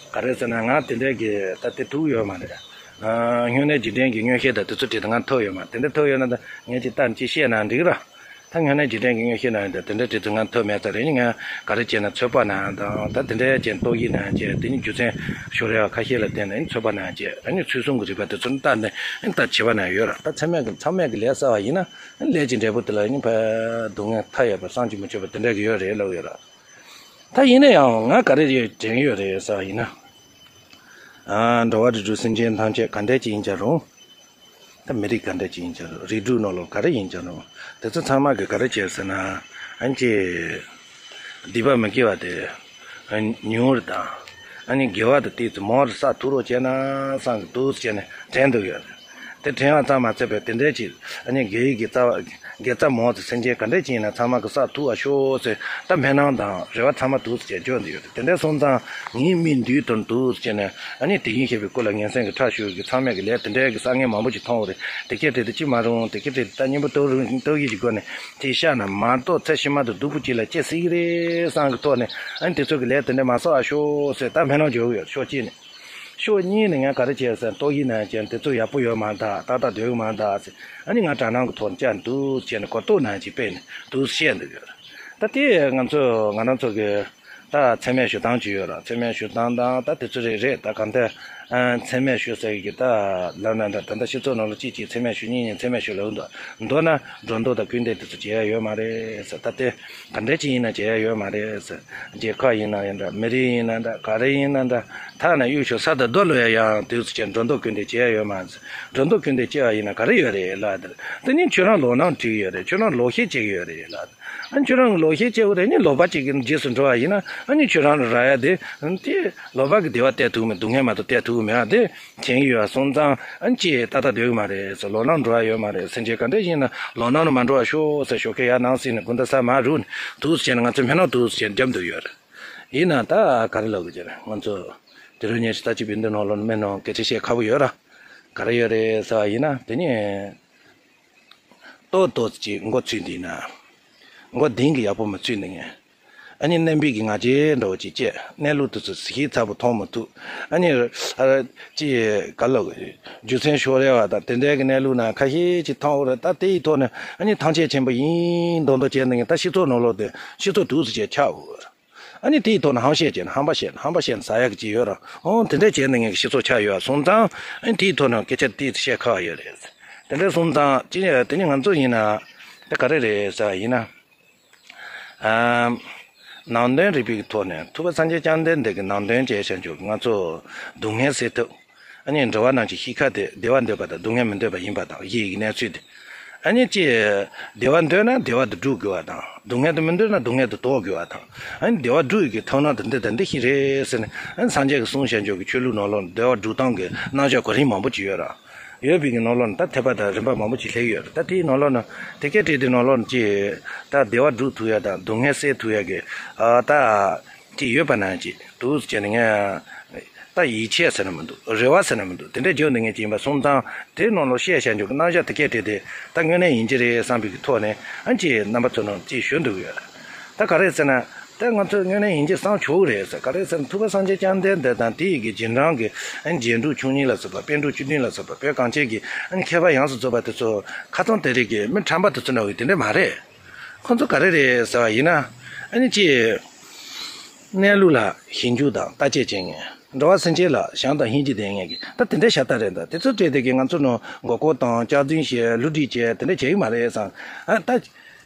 ག་རེ་ཟེར་ན་ང་དེ་འདྲའི་གི་ད་དེ་ཐུག་ཡོད་མ་རེད། ཨ། སྨྱུང་གནས་འཇིག་རྟེན་གྱི་མངོན་ཤེས་དང་དེ་ཚོ་དྲིས་ཏེ་ང་ཐོབ་ཡོད་མ་རེད། དེ་འདྲ་ཐོབ་ཡོད་ན་ད་ངས་ཅིག་ལྟ་ཅིག་བཤད་ན་འགྲིག་ར། ད་སྨྱུང་གནས་འཇིག་རྟེན་གྱི་མངོན་ཤེས་ན་ཡང་ད་དེ་འདྲ་དྲིས་ཏེ་ང་ཐོབ་མེད་ཙང་རེད། ང་ག་རེ་བྱས་ན་ཚོད་དཔག་ན་ཡང་དང་ད་དེ་འདྲ་བྱས་རྟོག་ཞིབ་ན་ཡང་བྱས་དེ་ནི་རྒྱུ་མཚན་ཤོ་རེ་བ་ཁ་ཤས་ལ་བརྟེན་ནས་ཚོད་དཔག་ན་ཡང་བྱས་ཨ་ནི་ཚུལ་གསུམ་གྱི་རིག་པ་དེ་ཚོ་ནི་ལྟ་ནས་ད་བྱེད་པ་ན་ཡང་ཡོད་ར། ད་མཚམས་མེད་ཀྱི་མཚམས་མེད་ཀྱི་ལས་བསགས་པ་ཡིན་ན་ལས་ཀྱི་འབྲས་བུ་དེ་ལ་ནི་ཕ་སྡུག་བསྔལ་མཐའ་ཡས་པ་བསམ་གྱིས་མི་ཁྱབ་པ་དེ་འདྲ་གི་ཡོད་རེད་ལབ་ཡོད་ར། ད་ཡིན་ན་ཡང་ང་ག་རེ་ཡོད་དྲན་ཡོད་རེད་ཟེར་བ་ཡིན་ན། ཨ། འགྲོ་བ་རིགས་དྲུག་སེམས་ཅན་ཐམས་ཅད་ག་འདྲས་ཅིག་ཡིན་ཀྱང་རུང་། ད་མི་རིགས་ག་འདྲས་ཅིག་ཡིན་ཀྱང་རུང་རིགས་དྲུག་ནང་ལོགས་ག་རེ་ཡིན་ཀྱང་རུང་དེ་ཚོ་ཚང་མ་གི་ག་རེ་བྱས་ཟེར་ན། ཨ་ནི་ཅི། སྡིག་པ་མི་དགེ་བ་དེ། ཨ། ཉུང་རུ་དང་། ཨ་ནི་དགེ་བ་དེ་ཏོག་ཙམ་མང་རུ་བསགས་ཐུབ་རོགས་བྱས་ན་བསམ་གི་འདུག་ཟེར་ནས་དྲན་འདུག་ཡོད། དེ་དྲན་བ་ཙམ་མ་ཚད་པའི་དེ་འདྲའི་ཅིག་ཨ་ནི་དགེ་བའི་དགེ་རྩ་བ་དགེ་རྩ་མང་ཙམ་སེམས་ཅན་ག་འདྲས་ཅིག་ཡིན་ན་ཚང་མ་གི་བསགས་ཐུབ་པ་ཤོག་ཟེར་ད་སྨོན་ལམ་དང་རེ་བ་ཚང་མ་འདུག་ཟེར་བྱས་འཇོག་འདི་ཡོད་དེ་འདྲ་སོང་ཙང་ངའི་མིག་མདུན་དུ་འདུག་ཟེར་ནས་ཨ་ནི་དེ་བཞིན་གཤེགས་པའི་སྐུ་ལ་ངན་སེམས་ཀྱི་ཁྲག་ཞུགས་ཀྱི་མཚམས་མེད་ཀྱི་ལས་དེ་འདྲའི་གི་བསགས་མཁན་མང་པོ་ཞིག་མཐོང་བ་རེད། དེ་སྐད་དེ་དེ་ཅི་མ་རུང་དེ་སྐད་དེ་ད་སྙིང་པོ་ལྟོ་རུང་ལྟོ་གི་ཞིག་སྒོ་ནས་དེ་བཤད་ན་མ་གཏོགས་ཚེ་ཕྱི་མ་དུ་སྡུག་པོ་ཅིག་ལ་སྐྱེ་སྲིད་ཀྱི་རེད་བསམ་གི་ཐོག་ནས་ཨ་ནི་དེ་ཚོ་གི་ལས་དེ་འདྲ་མ་བསགས་ཨ་ཤོག་ཟེར་ད་སྨོན་ལམ་འཇོག་གི་ཡོད་ཕྱོགས་གཅིག་ནས། ཕྱོགས་གཉིས་ནས་ངས་ག་རེ་བྱས་ཟེར་ན་ལྟོ་ཡིན་ན་ཅན་དེ་ཚོ་ཡག་པོ་ཡོད་མ་འདུག་ཏག་ཏག་སྡོད་ཡོད་མ་འདུག་ཟེར་ཨ་ནི་ང་དྲ་སྣང་གི་ཐོག་ནས་བཅར་འདུག་བྱས་ནས་གོ་རྟོགས་ནང་ཅིག་སྤེལ་ནས་འདུག་བཤད་འདུག་ཡོད་རེད། ད་དེ་ང་ཚོ་ང་རང་ཚོ་གི་ད་མཚན་སྨད་ཞུ་སྟངས་ཅིག་ཡོད་ར་མཚན་སྨད་ཞུ་སྟངས་དང་ད་དེ་ཚོ་རེད་རེད་ད་གང་ལྟར་མཚན་སྨད་ཞུ་ཟེར་གི་ད་ལབ་ན་འདྲ་ད་ལྟ་སྤྱི་ཚོགས་ནང་ལ་གཅིག་གཅིག་མཚན་སྨད་ཞུ་གཉིས་གཉིས་མཚན་སྨད་ཞུ་ལབ་འདུག་མདོར་ན་སྒྲོ་འདོགས་དང་སྐུལ་འདེད་དེ་ཚོ་བྱེད་ཡ་ཡོད་མ་རེད་ཟེར་ད་དེ་ག་འདྲ་ཅིག་ཡིན་ན་བྱེད་ཡ་ཡོད་མ་རེད་ཟེར། རྒྱལ་ཁབ་ཡིན་ན་ཡང་འདྲ་མི་རིགས་ཡིན་ན་འདྲ་ག་རེ་ཡིན་ན་འདྲ་ཐ་ན་གཡུ་ཤོག་ས་དང་རྡོ་ལ་ཡང་དུས་སུ་ཅན་སྒྲོ་འདོགས་སྐུལ་འདེད་བྱེད་ཡ་ཡོད་མ་རེད། སྒྲོ་འདོགས་སྐུལ་འདེད་བྱེད་པ་ཡིན་ན་ག་རེ་ཡོད་རེད་ལ་དེ་དེ་ནི་ཁྱོད་རང་ལོག་གནང་བྲིས་ཡོད་རེད། ཁྱོད་རང་ལོག་བཤད་བྱེད་ཀྱི་ཡོད་རེད་ལ། ཨ་ཁྱོད་རང་གི་ལོག་བཤད་བྱེད་དགོས་རེད་ནི་ལོག་པ་ཅིག་གི་རྗེས་སུ་འགྲོ་བ་ཡིན་ན་ཨ་ནི་ཁྱོད་རང་ལ་རག་ཡ་དེ་དེ་ལོག་པ་གི་བདེ་བ་སྟེར་ཐུབ་མེད་སྡུག་བསྔལ་མ་གཏོགས་སྟེར་ཐུབ་མེད་ཨ་དེ་དྲན་གྱི་ཡོད་སོང་ཙང་ཨ་ཅེས་ཏག་ཏག་སྡོད་ཀྱི་མ་རེད་ཟེར། ལོག་གནང་འགྲོ་བ་ཡོད་མ་རེད། སེམས་ཅན་ག་འདྲ་ཡིན་ན་ལོག་གནང་ནས་མ་འགྲོ་བ་ཤོག་ཟེར་ཞོགས་ཀས་ཡར་ནང་སྲིད་ནས་དགུན་ཟླ་ས་མ་རུབ་ནས་དུས་སུ་བྱས་ན་ང་ཚོས་སྨོན་ལམ་དུས་སུ་བྱས་ནས་རྒྱབ་འདུག་ཡོད་རེད། ཡིན་ན་ད་ག་རེ་ལབ་དགོས་ཀྱི་རེད། ང་ཚོ་དེ་རིང་ཉིན་ཞིག་ལྟ་ཅི་བིན་འདི་ནང་ལོགས་ནས་སྨན་ནང་སྐད་ཆ་བཤད་ཁག་པོ་ཡོད་ར། ག་རེ་ཡོད་རེད་ཟེར་བ་ཡིན་ན་དེ་ནི་ཏོག་ཏོག་ཅིག་མགོ་ཚོས་འདི་ན་མགོ་གདེང་གི་ཡག་པོ་མ་ཚོས་འདི་ངས་ཨ་ནི་གནས་འབིག་གི་ང་རྒྱལ་འདྲ་བོ་ཅིག་སྐྱེས། གནས་ལུགས་དེ་ཚོ་གཟིགས་ཚ་པོ་མཐོང་མི་ཐུབ། ཨ་ནི་ཨ་ཅི་ག་ལབ་དགོས་རྒྱུ་མཚན་ཤོ་རེ་བ་དང་དེ་འདྲའི་གི་གནས་ལུགས་ན་ཁ་ཤས་ཅིག་མཐོང་འོ་རེད། ད་དེ་ཡི་ཐོག་ནས་ཨ་ནི་ཐང་ཆད་ཆེན་པོ་ཡིན་མདོག་མདོག་བྱས་འདི་ངས་ད་སྤྱི་ཚོགས་ནང་ལོགས་དེ་སྤྱི་ཚོགས་དུས་སུ་བྱས་ཆགས་འོ། ཨ་ནི་དེའི་ཐོག་ནས་ཧམ་བཤད་བྱས་ནས་ཧམ་པ་བཤད་ནས་ཧམ་པ་བཤད་ནས་ཟ་ཡག་གི་ཅིག་ཡོད་ར། ཨོ་དེ་འདྲ་བྱས་ནས་ངས་སྤྱི་ཚོགས་ཆགས་ཡོད་སོང་ཙང་ཨ་ནི་དེའི་ཐོག་ནས་སྐད་ཆ་དེ་བཤད་ཁག་ཡོད་རེད། དེ་འདྲ་སོང་ཙང་ཅི་ཡ་དེ་ནི་ང་ཚོ་ཡིན་ན་དེ་ག་རེ་རེད་ཟེར་བ་ཡིན་ན། ཨམ། ནང་དོན་རིག་པའི་ཐོག་ནས་ཐུབ་པ་སངས་རྒྱས་བཅོམ་ལྡན་འདས་ཀྱི་ནང་དོན་བྱས་བྱས་འཇོག་ང་ཚོ་སྡུག་བསྔལ་སེལ་ཐབས། ཨ་ནི་འགྲོ་བ་རྣམས་ཀྱི་གཤིས་ཀ་དེ་བདེ་བ་འདོད་པ་དང་སྡུག་བསྔལ་མི་འདོད་པ་ཡིན་པ་དང་བཞི་ཡི་གནས་ཚུལ་དེ། ཨ་ནི་ཅི། བདེ་བ་འདོད་ན་བདེ་བ་དེ་སྒྲུབ་དགོས་པ་དང་སྡུག་བསྔལ་དེ་མི་འདོད་ན་སྡུག་བསྔལ་དེ་ཟློག་དགོས་པ་དང་ཨ་ནི་བདེ་བ་སྒྲུབ་ཡི་གི་ཐབས་སྣ་དེ་འདི་དང་འདི་ཞིག་རེད་ཟེར་ནས་ཨ་ནི་སངས་རྒྱས་ཀྱིས་གསུངས་བཞག་འཇོག་གི་ཆོས་ལུགས་ནང་ལོགས་ནས་བདེ་བ་སྒྲུབ་སྟངས་ཀྱི་རྣམ་གཞག་གོ་རིམ་མང་པོ་ཅིག་ཡོད་ར། ཡོད་པའི་གི་ནང་ལོགས་ནས་ད་ཐེག་པ་དང་རིམ་པ་མང་པོ་ཅིག་སླེབས་ཡོད་ར། ད་དེའི་ནང་ལོགས་ནས་དེ་སྐད་བྲིས་དེ་ནང་ལོགས་ནས་ཅི། ད་བདེ་བ་སྒྲུབ་ཐུབ་ཡ་དང་སྡུག་བསྔལ་སེལ་ཐུབ་ཡ་གི་ཨ་ད། ཅིག་ཡོད་པ་ན་ཅིག་འདུག་ཟེར་ནས་ངས། ད་ཡིད་ཆེས་ཟེར་ན་མི་འདུག་རེ་བ་ཟེར་ན་མི་འདུག་དེ་འདྲ་བརྗོད་འདི་ངས་ཅིག་ཡིན་པ་སོང་ཙང་དེ་ནང་ལོགས་བཤད་བྱ་འཇུག་གི་རྣམ་གཞག་དེ་སྐད་བྲིས་ཏེ་ད་དངོས་གནས་ཡིན་གྱི་རེད་བསམ་པའི་གི་ཐོག་ནས་ཨ་ཅེ་རྣམ་པ་ཚོ་ནང་ཅིག་ཞུ་འདུག་ཡོད། ད་ག་རེ་ཟེར་ན། ད་ང་ཚོས་དངོས་གནས་ཡིན་གཅིག་བསམ་ཆོག་གི་རེད་ཟེར། ག་རེ་ཟེར་ན་ཐུབ་པ་སངས་རྒྱས་བཅོམ་ལྡན་འདས་དང་དེ་ཡི་གི་རྗེས་འབྲང་གི་རྗེས་འབྲང་བཅུ་གཉིས་ལ་སོགས་པ་པཎ་གྲུབ་བཅུ་བདུན་ལ་སོགས་པ་བོད་གངས་ཅན་གྱི་མཁས་པ་ཡོངས་སུ་རྫོགས་པ་དེ་ཚོ་ཁ་སང་དེ་རིང་གི་མི་ཁྲམ་པ་དེ་ཚོ་འདྲ་བོ་དེ་འདྲ་མ་རེད། ཁོ་ཚོ་ག་རེ་རེད་ཟེར་བ་ཡིན་ན། ཨ་ནི་ཅི། གནས་ལུགས་ལ་ཞིབ་འཇུག་དང་བརྟག་དཔྱད་བྱེད་མཁན། འགྲོ་བ་སེམས་ཅན་ལ་བྱམས་དང་སྙིང་རྗེ་ལྡན་མཁན་གྱི་ད་དེ་འདྲའི་ཤ་སྟག་རེད། ད་དེ་ཚོ་བྲིས་དེ་གི་ང་ཚོ་ནང་མགོ་སྐོར་དང་སྐྱག་རྫུན་བཤད་བསླུ་བྲིད་བྱས་དེ་འདྲ་བྱེད་ཀྱི་མ་རེད་བསམ། ཨ་ད་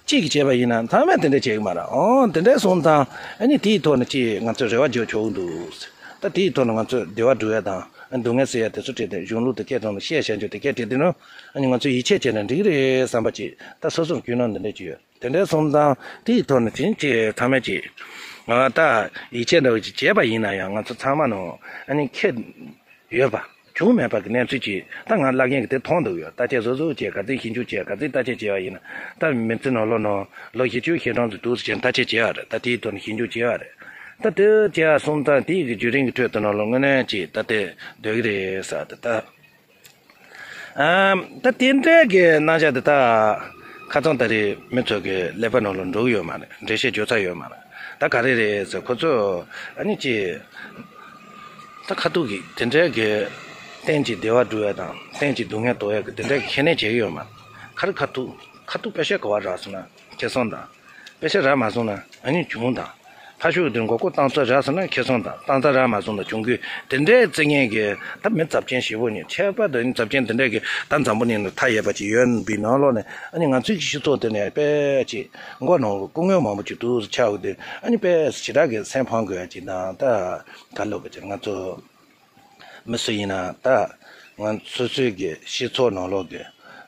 གཅིག་གིས་བྱས་པ་ཡིན་ན་ཚང་མས་དེ་འདྲ་བྱེད་ཀྱི་མ་རེད། ཨོ་དེ་འདྲ་སོང་ཙང་ཨ་ནི་དེའི་ཐོག་ནས་ཅིག་ང་ཚོས་རེ་བ་བརྗོད་ཆོག་གི་འདུག། ད་དེའི་ཐོག་ནས་ང་ཚོས་བདེ་བ་སྒྲུབ་ཡ་དང་སྡུག་བསྔལ་སེལ་ཡ་དེ་ཚོ་བྲིས་ཏེ་གཞུང་ལུགས་དེ་སྐད་གྲགས་ནས་བཤད་བྱ་རྒྱུ་དེ་སྐད་བྲིས་དེ་ནང་ཨ་ནི་ང་ཚོས་ཡིད་ཆེས་བྱས་ན་འགྲིག་གི་རེད་བསམ་པ་ཅིག་ད་སོ་སོར་ཀུན་སློང་འདི་འདྲ་ཅིག་ཡོད། དེ་འདྲ་སོང་ཙང་དེའི་ཐོག་ནས་དེང་ཅིག་ཚང་མས་ཅིག་ང་ད་ཡིད་ཆེས་འདྲ་བོ་ཅིག་བྱས་པ་ཡིན་ན་ཡང་ང་ཚོ་ཚང་མ་ནང་ཨ་ནི་ཁེ་ཡོད་པ་བྱུང་མེད་པ་གི་གནས་ཚུལ་ཅིག་ད་ང་བླ་རྒན་གྱིས་དེ་མཐོང་འདུག་ཡོད། བརྟག་དཔྱད་བཟོ་བཟོ་བྱས་ག་ཚོད་ཞིབ་འཇུག་བྱས་ག་ཚོད་བརྟག་དཔྱད་བྱས་པ་ཡིན་ན་ད་མི་ཚེ་ནང་ལོགས་ནང་ལོ་བཞི་བཅུ་ཞེ་གྲངས་ཙམ་འདུག་ཟེར་བྱས་བརྟག་དཔྱད་བྱས་པ་རེད། ད་དེའི་ཐོག་ནས་ཞིབ་འཇུག་བྱས་པ་རེད། ད་དེ་བྱས་པ་སོང་ཙང་དེའི་གི་བརྒྱུད་རིམ་གྱི་ཁྲོད་དུ་ནང་ལོགས་དངོས་གནས་ཅིག་ད་དེ་འདོད་ཀྱི་རེད་ཟེར་ཏེ་ད། ཨམ། ད་དེ་འདྲའི་གི་རྣམ་གཞག་དེ་ད་ཁ་སང་ད་རེས་མི་ཚོ་གི་ཀླད་པ་ནང་ལ་འགྲོ་གི་ཡོད་མ་རེད། འགྲེལ་བཤད་བརྗོད་ཚར་ཡོད་མ་རེད། ད་ག་རེ་རེད་ཟེར་ཁོ་ཚོ་ཨ་ནི་ཅི། ད་ཁ་ཐུག་གི་དེ་འདྲའི་གི་གཏན་གྱི་བདེ་བ་སྒྲུབ་ཡ་དང་གཏན་གྱི་སྡུག་བསྔལ་དོར་ཡ་གི་དེ་འདྲའི་གི་ཁས་ལེན་བྱེད་ཀྱི་ཡོད་མ་རེད། ག་རེ་ཁ་ཐུག་ཁ་ཐུག་པད་ཤག་ག་བ་རག་སོང་ན་ཁེ་བཟང་དང་། པད་ཤག་རག་མ་སོང་ན་ཨ་ནི་གྱོང་དང་། ཕར་ཕྱོགས་དེ་མགོ་སྐོར་བཏང་ཚར་རག་སོང་ན་ཁེ་བཟང་དང་བཏང་ཚར་རག་མ་སོང་ན་གྱོང་གུད་དེ་འདྲའི་རྩི་མཁན་གྱི་ད་མི་ཚབས་ཆེན་ཞེ་པོ་ནི་ཁྱད་པར་དུ་ཨ་ནི་ཚབས་ཆེན་དེ་འདྲའི་གི་ད་འཛམ་བུ་གླིང་ལ་མཐའ་ཡས་པ་ཅིག་ཡོད་པའི་ནང་ལོགས་ནས་ཨ་ནི་ང་ཚོའི་གི་སྤྱི་ཚོགས་དེ་ནས་དཔེ་ཅིག་མགོ་ནང་སྐུ་ངལ་མང་པོ་ཅིག་འདུག་ཆགས་ཡོད་དེ་ཨ་ནི་དཔེ་ཞེ་དྲག་གི་སེམས་ཕམ་དགོས་ཡ་ཅིག་དང་ད་ག་ལབ་དགོས་ཅིག་ང་ཚོ། མི་སུ་ཡིན་ན་ད་ང་སོ་སོའི་གི་སྤྱི་ཚོགས་ནང་ལོགས་ཀྱི་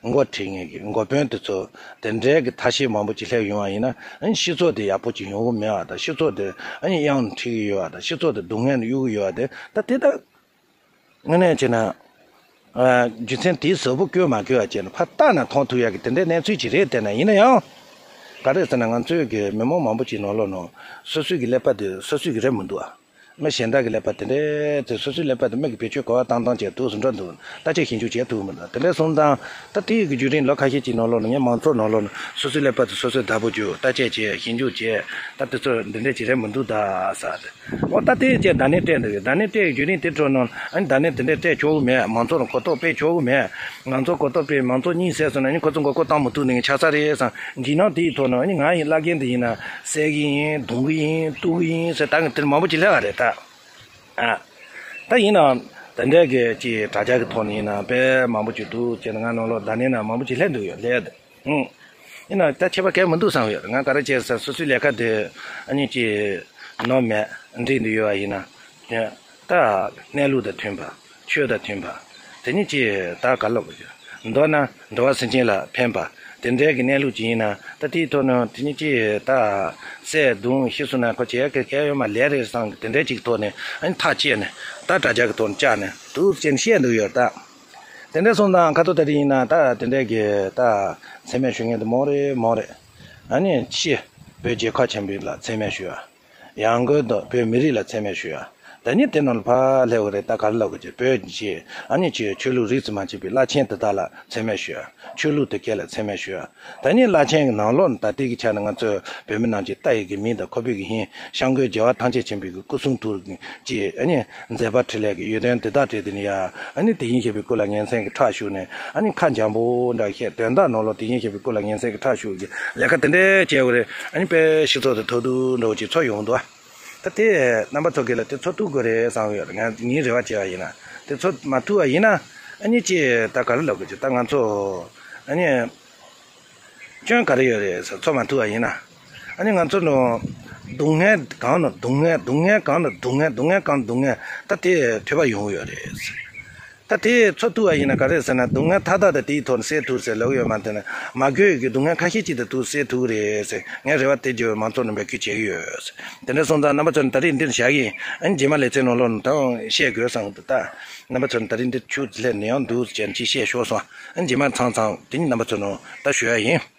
འགོ་ཁྲིད་མཁན་གྱི་འགོ་དཔོན་དེ་ཚོ་དེ་འདྲའི་གི་ཐབས་ཤེས་མང་པོ་ཅིག་སླེབས་ཡོང་བ་ཡིན་ན་ཨ་ནི་སྤྱི་ཚོགས་དེ་ཡག་པོ་ཅིག་ཡོང་གི་མེད་པ་དང་སྤྱི་ཚོགས་དེ་ཨ་ནི་གཡང་ཁྲིད་ཀྱི་ཡོད་པ་དང་སྤྱི་ཚོགས་དེ་སྡུག་བསྔལ་དུ་གཡུག་གི་ཡོད་པ་དེ་ད་དེ་ད་དངོས་གནས་བྱས་ན་ཨ་རྒྱུ་མཚན་དེའི་གཟུགས་པོ་བཀོད་མ་བཀོད་པ་བྱས་ན་ཕར་བལྟས་ན་མཐོང་ཐུབ་ཡ་གི་དེ་འདྲའི་གནས་ཚུལ་ཅིག་རེད། དེ་ན་ཡིན་ན་ཡང་ག་རེ་ཟེར་ན་ང་ཚོའི་གི་མི་མང་མང་པོ་ཅིག་ནང་ལོགས་ནང་སོ་སོའི་གི་ཀླད་པ་དེ་སོ་སོའི་གི་རེད་མི་འདུག་ཨ། མི་གཞན་དག་གི་ཀླད་པ་དེ་འདྲའི་དེ་སོ་སོའི་ཀླད་པ་དེ་མིག་གིས་བེད་སྤྱོད་ག་བ་བཏང་བཏང་བྱས་འདུག་སེ་འགྲོ་འདུག་བརྟག་དཔྱད་ཞིབ་འཇུག་བྱས་ཐུབ་མི་འདུག་དེ་འདྲའི་སོང་ཙང་ད་དེ་ཡི་གི་བརྒྱུད་རིམ་ལོ་ཁ་ཤས་ཀྱི་ནང་ལོགས་ནས་ངས་མང་ཚོགས་ནང་ལོགས་ནས་སོ་སོའི་ཀླད་པ་དེ་སོ་སོས་བདག་པོ་རྒྱུག་བརྟག་དཔྱད་བྱས་ཞིབ་འཇུག་བྱས་ད་དེ་ཚོ་འདི་འདྲའི་ཅིག་རེད་མི་འདུག་ད་ཟེར་ཏེ། འོ་ད་དེ་བྱས་བརྡ་ལན་སྤྲད་འདུག་བརྡ་ལན་སྤྲད་ཡི་བརྒྱུད་རིམ་དེ་ཁྲོད་ནང་ཨ་ནི་བརྡ་ལན་དེ་འདྲའི་སྤྲད་ཆོག་གི་མེད། མང་ཚོགས་ལ་གོ་རྟོགས་སྤེལ་ཆོག་གི་མེད། མང་ཚོགས་གོ་རྟོགས་སྤེལ་མང་ཚོགས་གཉིད་སད་སོང་ན་ཨ་ནི་ཁོ་ཚོ་མགོ་སྐོར་བཏང་མི་ཐུབ་ནས་ཆགས་ས་རེད་བསམ་འཇིགས་སྣང་དེ་ཡི་ཐོག་ནས་ཨ་ནི་ང་ཡི་བླ་རྒན་དེ་ཡིན་ན་བསད་གི་ཡིན་རྡུང་གི་ཡིན་གཏུག་གི་ཡིན་ཟེར་ད་གི་དེ་མང་པོ་ཅིག་སླེབས་པ་རེད་ད། ཨ། ད་ཡིན་ནའང་དེ་འདྲའི་གི་ཅིག་དྲ་རྒྱ་གི་ཐོག་ནས་ཡིན་ན་དཔེ་མང་པོ་ཅིག་འདུག་ཅེས་ང་ནང་ལོགས་བརྡ་ལན་ན་མང་པོ་ཅིག་སླེབས་འདུག་ཡོད་ལས། ཨང་། ཡིན་ན་ད་ཁྱད་པར་གང་མི་འདུག་བསམ་ཡོད། ང་ག་རེ་བྱས་ཟེར་སོ་སོའི་ལས་ཀ་དེ་ཨ་ནི་ཅིག་ནོར་མེད་འགྲིག་འདུག་ཡོད་པ་ཡིན་ན། ད་གནས་ལུགས་དང་མཐུན་པ། ཆོས་དང་མཐུན་པ། དེ་ནི་ཅིག་ད་ག་ལབ་དགོས་ཀྱི། མདོར་ན་འགྲོ་བ་སེམས་ཅན་ལ་ཕན་པ། དེ་འདྲའི་གི་གནས་ལུགས་ཅིག་ཡིན་ན་ད་དེའི་ཐོག་ནས་དེ་ནི་ཅིག་ད་བསད་རྡུང་ཤི་སོང་ན་ཁོ་བྱེད་ཡ་གི་གལ་ཡོད་མ་ལས་རེད་བསམ་གི་དེ་འདྲའི་ཅིག་ཐོག་ནས་ཨ་ནི་ཐག་བཅད་ནས་ད་དྲ་རྒྱ་གི་ཐོག་ནས་བཅར་ནས་འདུག་ཅེས་བཤད་འདུག་ཡོད་ད། དེ་འདྲ་སོང་ཙང་ཁ་ཐོག་ད་དེ་ཡིན་ན་ད་དེ་འདྲའི་གི་ད་མཚན་སྨད་ཞུ་མཁན་དེ་མང་རེད་མང་རེད། ཨ་ནི་ཕྱི་བོད་རྒྱལ་ཁབ་ཆེན་པོ་ལ་མཚན་སྨད་ཞུ་ཡ། ཡང་སྒོས་དུ་བོད་མི་རིགས་ལ་མཚན་སྨད་ཞུ་ཡ། ད་ནི་དེ་ནང་ལ་ཕར་སླེབས་པ་རེད་ད་ག་རེ་ལབ་དགོས་ཀྱི་བོད་ཀྱི་ཨ་ནི་ཅིག་ཆོས་ལུགས་རིས་སུ་མ་ཆད་པའི་བླ་ཆེན་དེ་དག་ལ་མཚན་སྨད་ཞུ་ཡ། ཆོས་ལུགས་དེ་གས་ལ་མཚན་སྨད་ཞུ་ཡ། ད་ནི་བླ་ཆེན་གྱི་ནང་ལོགས་ནས་ད་ལྟའི་གི་ཆ་ནས་ང་ཚོས་བོད་མི་རྣམས་ཀྱི་ལྟ་ཡི་གི་མིང་དང་ཁོག་པའི་གི་ཧིང་སྐྱབས་མགོན་རྒྱལ་བ་ཐམས་ཅད་མཁྱེན་པའི་གི་སྐུ་གསུང་ཐུགས་ཀྱི་ཨ་ནི་མཛད་པ་འཕྲིན་ལས་ཀྱི་ཡོན་ཏན་དེ་དག་བྲིས་ཏེ་ནི་ཡ་ཨ་ནི་དེ་བཞིན་གཤེགས་པའི་སྐུ་ལ་ངན་སེམས་ཀྱི་ཁྲག་ཤུགས་ནས་ཨ་ནི་ཁ་འཇམ་པོ་འདྲ་བཤད་དོན་དག་ནང་ལོགས་དེ་བཞིན་གཤེགས་པའི་སྐུ་ལ་ངན་སེམས་ཀྱི་ཁྲག་ཤུགས་ཀྱི་ལས་ཀ་དེ་འདྲ་བྱས་པ་རེད། ཨ་ནི་དཔེ་སྤྱི་ཚོགས་དེ་ཐོག་ཏུ་འགྲོ་བ་ཅིག་ཚོར་ཡོང་འདུག་ཨ། ད་དེ་རྣམ་པ་ཚོ་གིས་ལ་དེ་ཚོར་ཐུབ་དགོས་རེད་བསམ་ཡོད་ང་ངའི་རེ་བ་བྱས་པ་ཡིན་ན་དེ་ཚོར་མ་ཐུབ་པ་ཡིན་ན་ཨ་ནི་ཅི་ད་ག་རེ་ལབ་དགོས་ཅི་ད་ང་ཚོ་ཨ་ནི། སྐྱོན་ག་རེ་ཡོད་རེད་ཟེར་ཚོར་མ་ཐུབ་པ་ཡིན་ན། ཨ་ནི་ང་ཚོ་ནང་སྡུག་བསྔལ་གང་ནས་སྡུག་བསྔལ་སྡུག་བསྔལ་གང་ནས་སྡུག་བསྔལ་སྡུག་བསྔལ་གང་ནས་སྡུག་བསྔལ་ད་དེ་ཐོས་པ་ཡོང་གི་ཡོད་རེད། ད་དེ་ཚོར་ཐུབ་པ་ཡིན་ན་ག་རེ་ཟེར་ན་སྡུག་བསྔལ་མཐའ་དག་ད་དེའི་ཐོག་ནས་སེལ་ཐུབ་ཟེར་ལབ་ཀྱི་ཡོད་མ་རེད་ན་མ་གོ་ཡི་གི་སྡུག་བསྔལ་ཁ་ཤས་ཅིག་ད་དུ་སེལ་ཐུབ་ཀྱི་རེད་ཟེར་ངས་རེ་བ་དེ་རྒྱབ་མང་ཚོགས་ནང་འབོད་སྐུལ་བྱེད་ཀྱི་ཡོད། དེ་འདྲ་སོང་ཙང་རྣམ་པ་ཚོ་ནི་ད་རེས་འདིར་བཞག་གི་ཡིན། ཨ་ནི་རྗེས་མ་ལེ་ཚན་ནང་ལོགས་ནས་ད་བཤད་དགོས་བསམ་གི་འདུག་ད། རྣམ་པ་ཚོ་ནི་ད་རེས་འདིར་ཆུ་ལྷད་ནས་ཡང་འདུག་ཟེར་ཅིག་བཤད་ཤོར་སོང་། ཨ་ནི་རྗེས་མ་ཚང་ཚང་དེ་ནི་རྣམ་པ་ཚོ་ནང་ད་ཞུ་ཡ་ཡིན།